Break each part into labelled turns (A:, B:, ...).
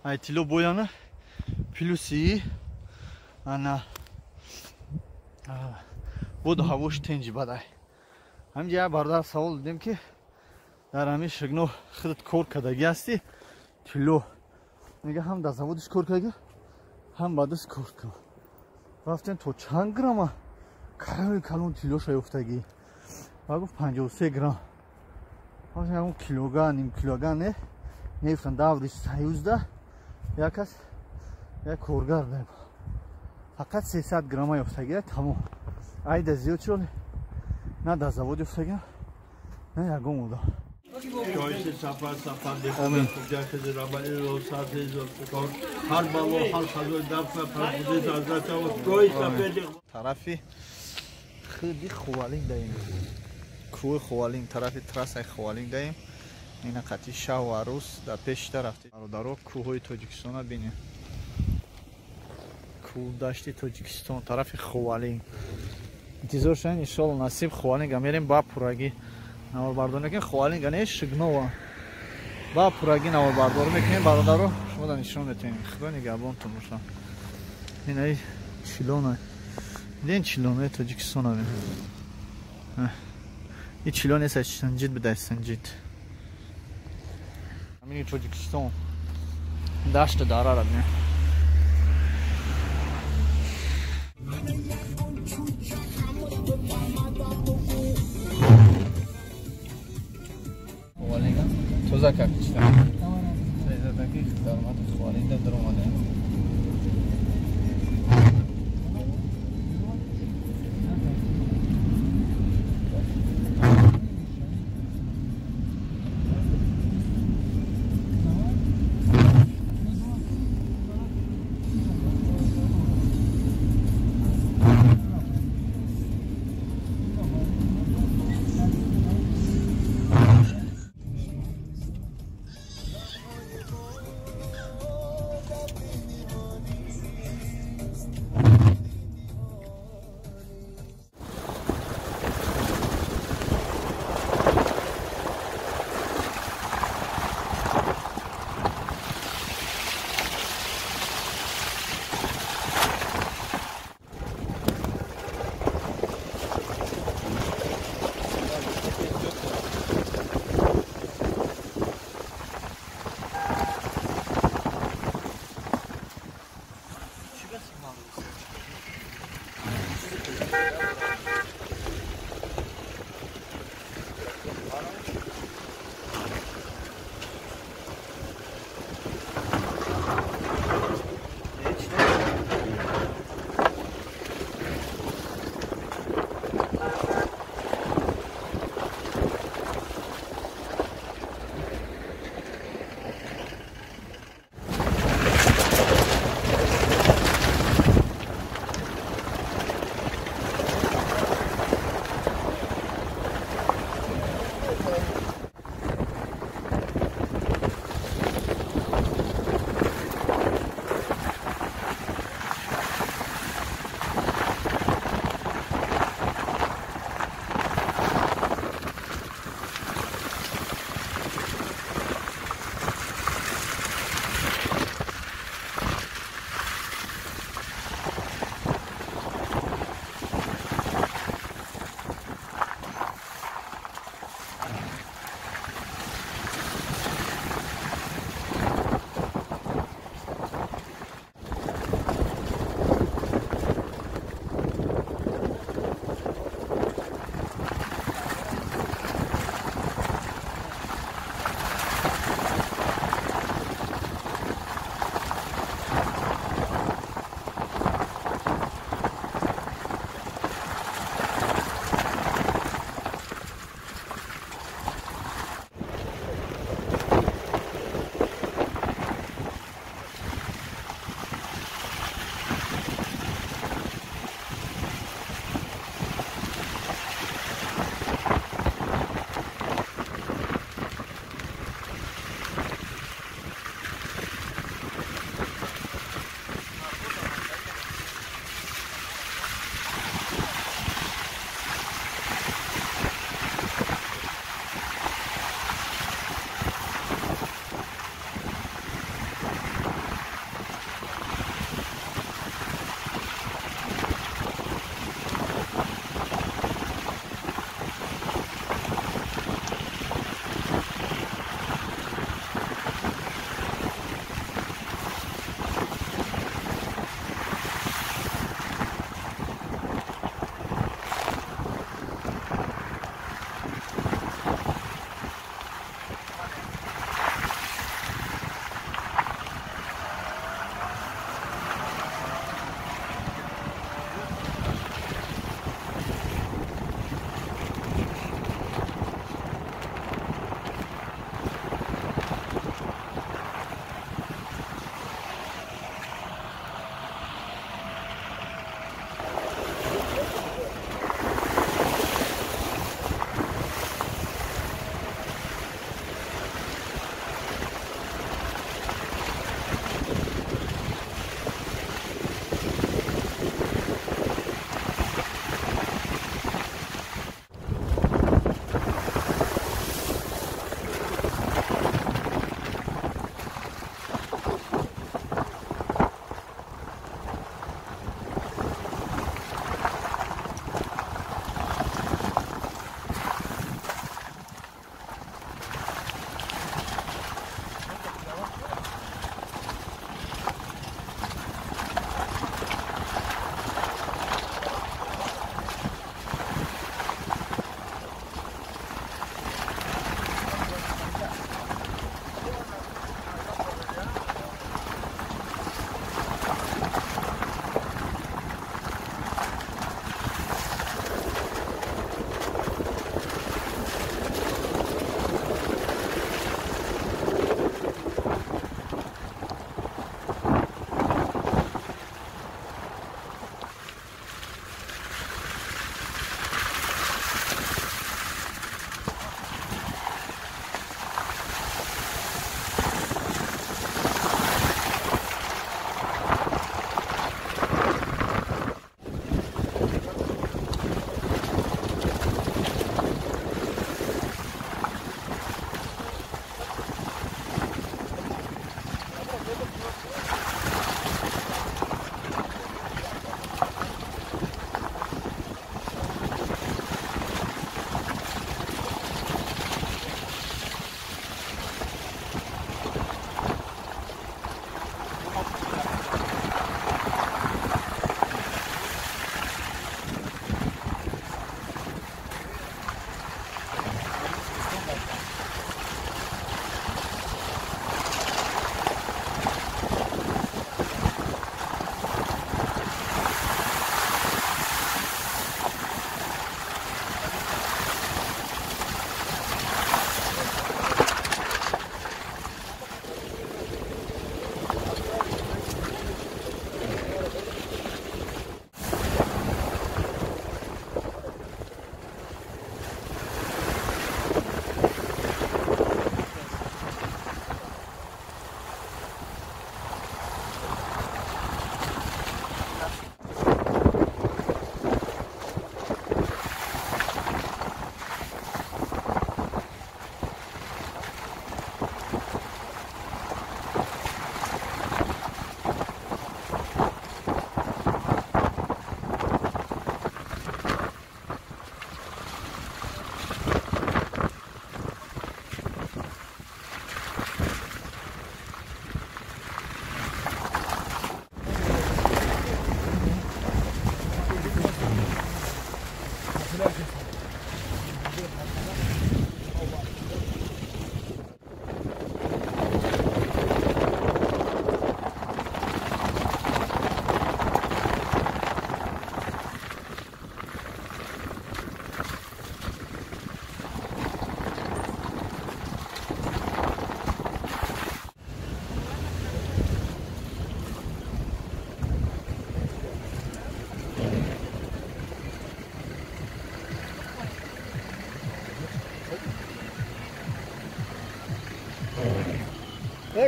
A: Ай тилло бояна плюси ана боду ҳавош тенҷи бадай. Ҳаминҷа як бародар савол додем, ки дар ҳамин Шигно худат кор кардагӣ ҳастӣ тилло. Мега ҳам дар заводиш кор кардагӣ, ҳам ба даст кор кун. Рафтем то чанд грамма калони калон тиллоша ёфтагӣ. Ва гуфт 53 грамм. Ягон килограмм, ним килограмм не мегуфтан даври союзда як кас як коргар дем. Фақат 300 грамма ёфтагӣ тамом. Айда зиёд шуд, на дар завод ёфтагӣ, на ягон одам.
B: شایسته سفر سفر بخونه جشن ربانی رو سطح هر بلا هر فضای دفع پربوده حضرت و سفر.
A: тарафи худи Хувалинг даем, кӯҳи Хувалинг, тарафи трассаи Хувалинг даем. Ина қати шаҳу арӯс дар пеши тарафти. Бародаро, кӯҳҳои Тоҷикистона бинем, кӯҳ дашти Тоҷикистон, тарафи Хувалинг. Интизор шавед, иншоалло насиб Хувалинга мерем ба пурагӣ наворбардор мекунем. Хувалинга не, Шигнова ба пурагӣ наворбардор мекунем. Бародаро, шумо да нишон метавонем. Худо нигаҳбонтон бошад. Инаи чилона диден, чилонаи Тоҷикистона бин. И чилон нест, санҷид бидай, санҷид. Ҳамини Тоҷикистон дашту дарара бинем. Тоза как чита. Сезадаки даромади Хувалинга даромадаем.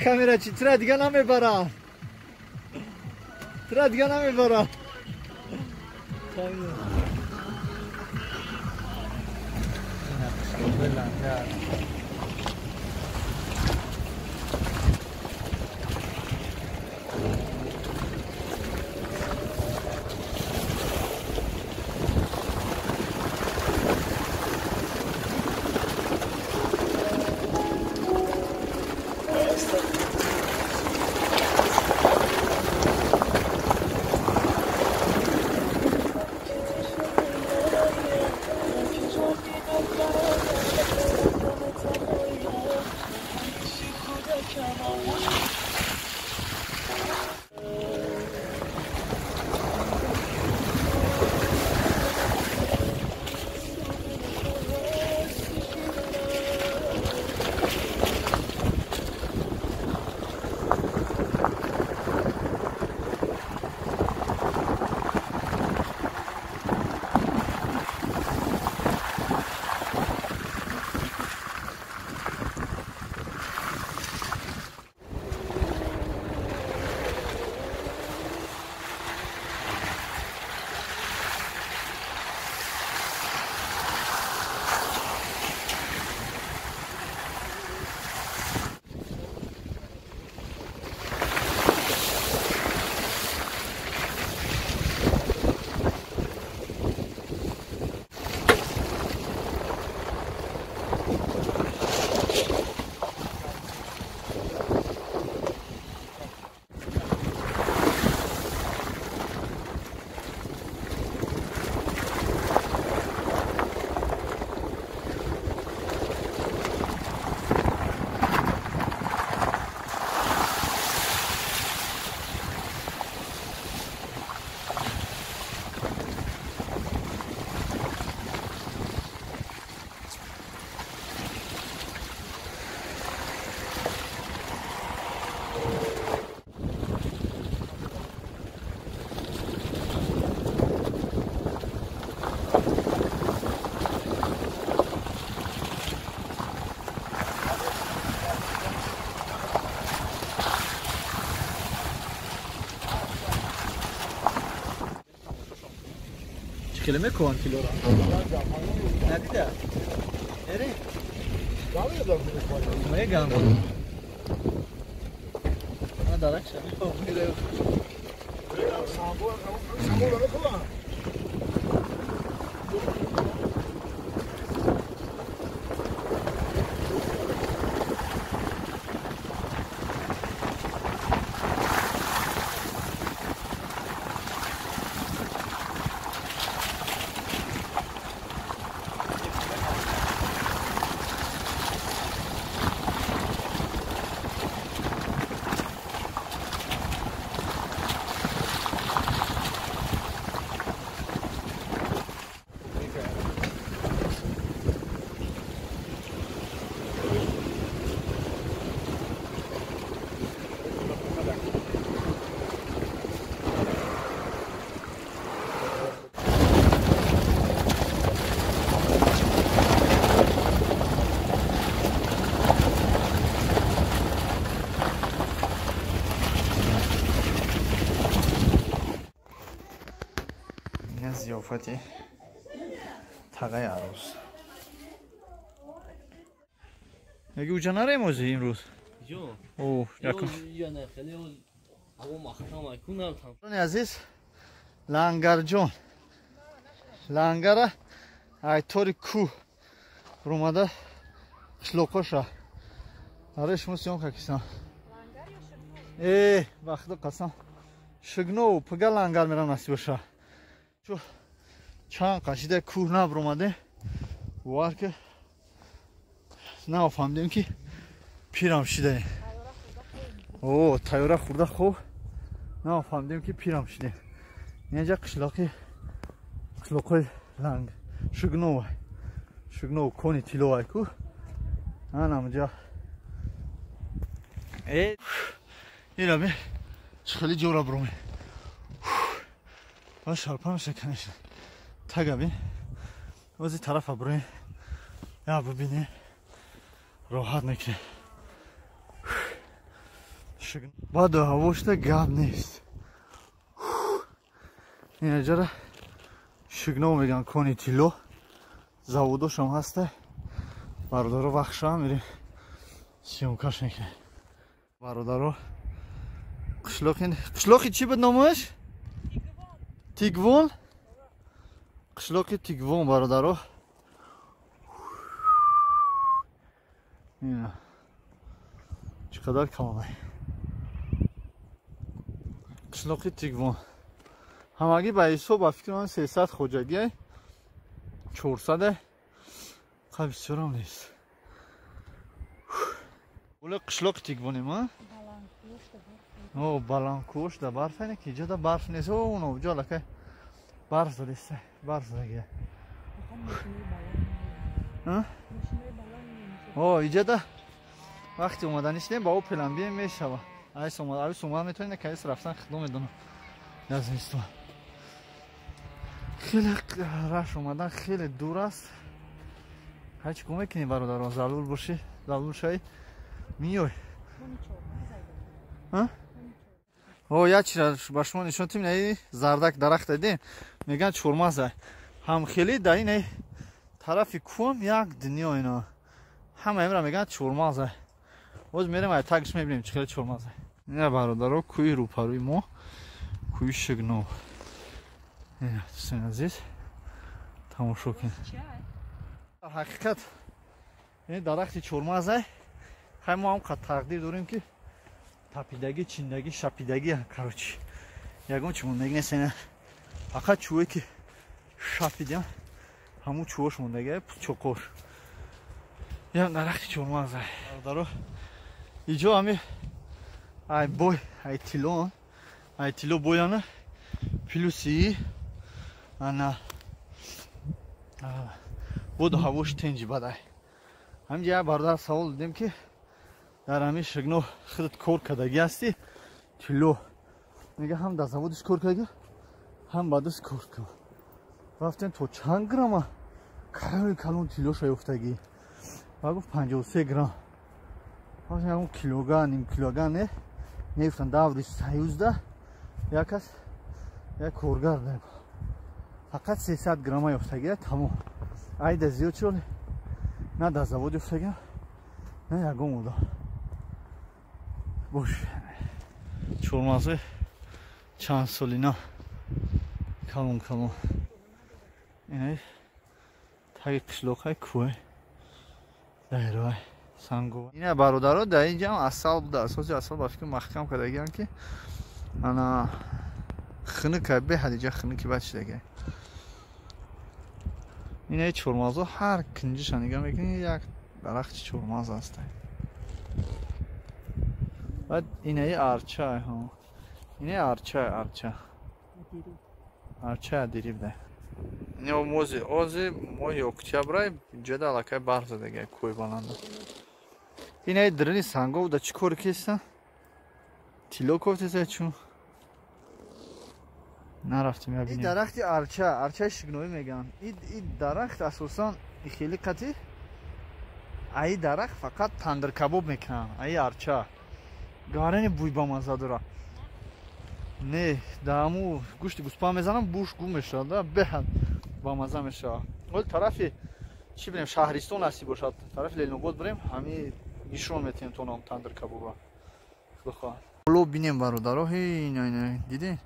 A: Камера чӣ тира дига намебарам. Тира дига намебарам. کلمه کوان کیلو را ندیده اره میگم من درک شدم зиёфати тағаи арӯс. Меги уҷа нарем ози имрӯз? Азиз лангарҷон лангара айтори кӯ румада қишлоқоша аре шумо съёмка кисам. Э ба худо қасам шигнову пига лангар мерам насибоша. Чанд қашида кӯҳ набромаде бовар ки нафаҳмидем ки пирам шидаем. О тайёра хӯрда хоб нафаҳмидем ки пирам шидем. Инҷа қишлоқи қишлоқҳои ланг шигнова шигнов кони тилловай ку анамҷа э инаме чӣ хеле ҷора бромем. Ва шарпа меша, конечно. Тага бин. Ози тарафа броем. Я бибинем. Роҳат мекунем. Шигно. Баъду ҳавошта гап нест. Инаҷара Шигно меган кони тилло. Заводошам ҳаста. Бародаро вақт мерем съёмкаш мекунем. Бародаро қишлоқи чӣ буд номаш? Тигвон. Қишлоқи Тигвон бародаро. Ина чӣ қадар калонай. Қишлоқи Тигвон. Ҳамагӣ ба ҳисоб ба фикри ман 300 хоҷагӣ, 400 қа бисёрам нест. Ола қишлоқи Тигвонем, а? О, баландкӯш да барф айна ки иҷода барф нест. О, оно ҷо аллакай барф задеста, барф задагия. О, иҷода вақти омаданӣ шудем ба о пеламбие мешава. Айс омада, айс омада метавонед, кайс рафтан худо медонам. Аз зимистон. Хеле раш омадан хеле дур аст. Ҳай чӣ кор мекунӣ бародарон? Залул бошӣ, залул шавӣ миёй. О, як чизро ба шумо нишон тим, ин зардак дарахт дидем, меган чормағз. Ҳам хеле дар ин тарафи кӯҳам як дунё ино. Ҳама имра меган чормағз. Боз мерем ай тагш мебинем чӣ хеле чормағз. Ина бародаро кӯҳи рӯпарӯи мо, кӯҳи Шигно. Ина дӯстони азиз тамошо кунед. Дар ҳақиқат ин дарахти чормағз. Хай мо ҳам қад тақдир дорем ки тапидагӣ, чиндагӣ, шапидагӣ, короче. Ягон чӣ мондагӣ нест ина. Фақат чӯе ки шапидям, ҳамун чӯҳош мондагӣ, чоқош. Ям дарахти чормағз. Бародаро, иҷо ҳами ай бой, ай тилло, ай тилло бояна плюси ана боду ҳавош тенҷи бадай. Ҳаминҷа як бародар савол додем ки дар ҳамин Шигно худат кор кардагӣ ҳастӣ, тилло. Мега ҳам дар заводиш кор кардагӣ, ҳам ба даст кор кар. Рафтем то чанд грамма калони калон тиллоша ёфтагӣ. Ба гуфт 53 грамм. Рафтем ягон килограмм, ним килограмм не, мегуфтанд даври союзда як кас як коргар дем. Фақат 300 грамма ёфтагӣ, тамом. Айда зиёд шуд, на дар завод ёфтагӣ, на ягон одам. Бош. Чормағзи чанд солина калон калон. Ина таги қишлоқай кӯҳ. Дайрой санго. Ина бародаро дар инҷа ҳам асал буда. Асоси асал ба фикр маҳкам кардагиам ки ана хунука беҳад иҷа хунуки бад шудагиам. Ина чормағзо ҳар кунҷиша нигаҳ мекунӣ як дарахти чормағз аст. Баъд инаи арча, ҳо. Инаи арча, арча. Арча адири буда. Ино мози, ози моҳи октябрай ҷода аллакай барф задагиай кӯҳи баланда. Инаи дарини санго буда чӣ кор кеста? Тилло кофтеса чун? Нарафтем я бинем. Ин дарахти арча, арчаи шигноӣ мегӯянд. Ин дарахт асосан хеле қатӣ аи дарахт фақат тандиркабоб мекунанд, аи арча. Гарани бӯй ба мазза дора. Не, дар ҳамун гӯшти гӯспанд мезанам, бӯш гум мешавад, беҳад ба мазза мешавад. Оли тарафи чӣ бинем, шаҳристон ҳастӣ бошад, тарафи Ленинобод бирем, ҳами нишон метиҳем то нам тандиркабобро. Худо хоҳад. Боло бинем бародаро, ина ина дидед?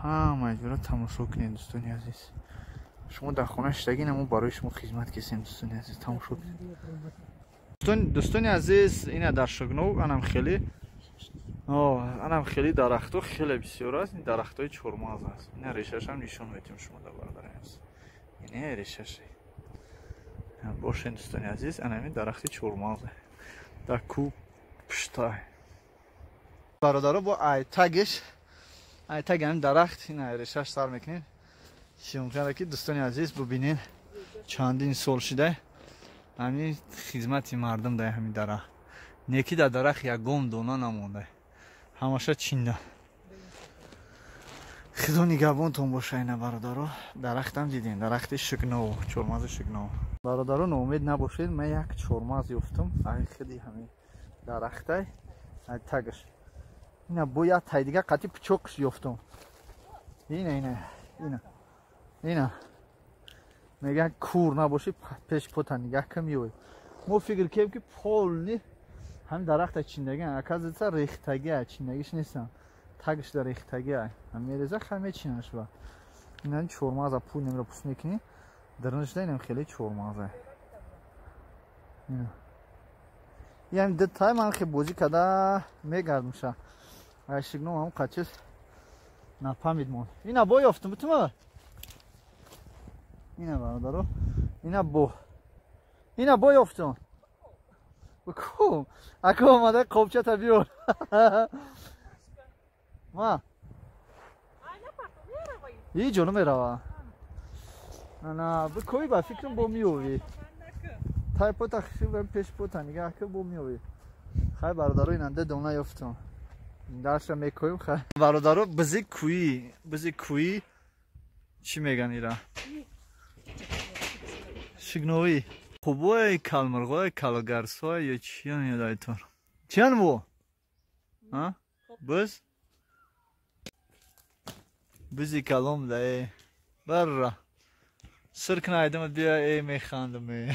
A: Ҳама ҷора тамошо кунед дӯстони азиз. Шумо дар хона шиштагӣ мо барои шумо хизмат кесем дӯстони азиз, тамошо кунед. Дӯстони азиз, ина дар Шигно анам хеле анам хеле дарахтҳо хеле бисёр аст. Ин дарахтҳои чормағз аст. Ина решашам нишон медиҳем шумо дар бародари азиз. Ина решаше. Бошед дӯстони азиз, анами дарахти чормағз дар кӯҳ пуштай. Бародаро бо ай тагиш, ай таги ҳамин дарахт ина решаш сар мекунем. Съёмкара ки дӯстони азиз бубинед чандин сол шуда ҳамин хизмати мардум дар ҳамин дарахт. Неки дар дарахт ягон дона намонда. Ҳамаша чинда. Худо нигаҳбонтон боша ина бародаро. Дарахтам дидем, дарахти Шигно, чормағзи Шигно. Бародаро ноумед набошед, ман як чормағз ёфтам, ай худи ҳамин дарахтай, ай тагаш. Ина бо як тай дига қати пучоқш ёфтум. Ина, ина, ина. Ина. Меган кур набоши, пеш пота нигаҳ кун, меои. Мо фикр кардем, ки полный ҳамин дарахта чиндагиан, оказывается, рехтагиа, чиндагиш нестам. Тагш да рехтагиа. Мереза, хай мечинаш ба. Ина чормағза пул немра пус мекунӣ. Дарнашда инам хеле чормағза. Ина. Ям ду тай ман хе бозӣ када мегардмша. Ай шигно ҳам қачис напамид мон. Ина бо ёфтум бутума. Ина, бародаро. Ина бо. Ина бо ёфтум. Бикум. Ака омада, қобчата биёр. Ма. И ҷоно мерава. Ана бикои, ба фикрам, бо миёвӣ. Тай пота хишиб, пеш пота нигаҳ ки, бо миёвӣ. Хай, бародаро, инанде дона ёфтум. Дарша мекоем, хай. Бародаро, бизи кӯӣ, бизи кӯӣ чӣ меган ира? Шигновӣ. Хубой, калмирғой, калгарсой ё чиян ёдайтон? Чиян бу? А? Биз? Бизи калом да э. Барра. Сир кунайдам, бия э, механдам э.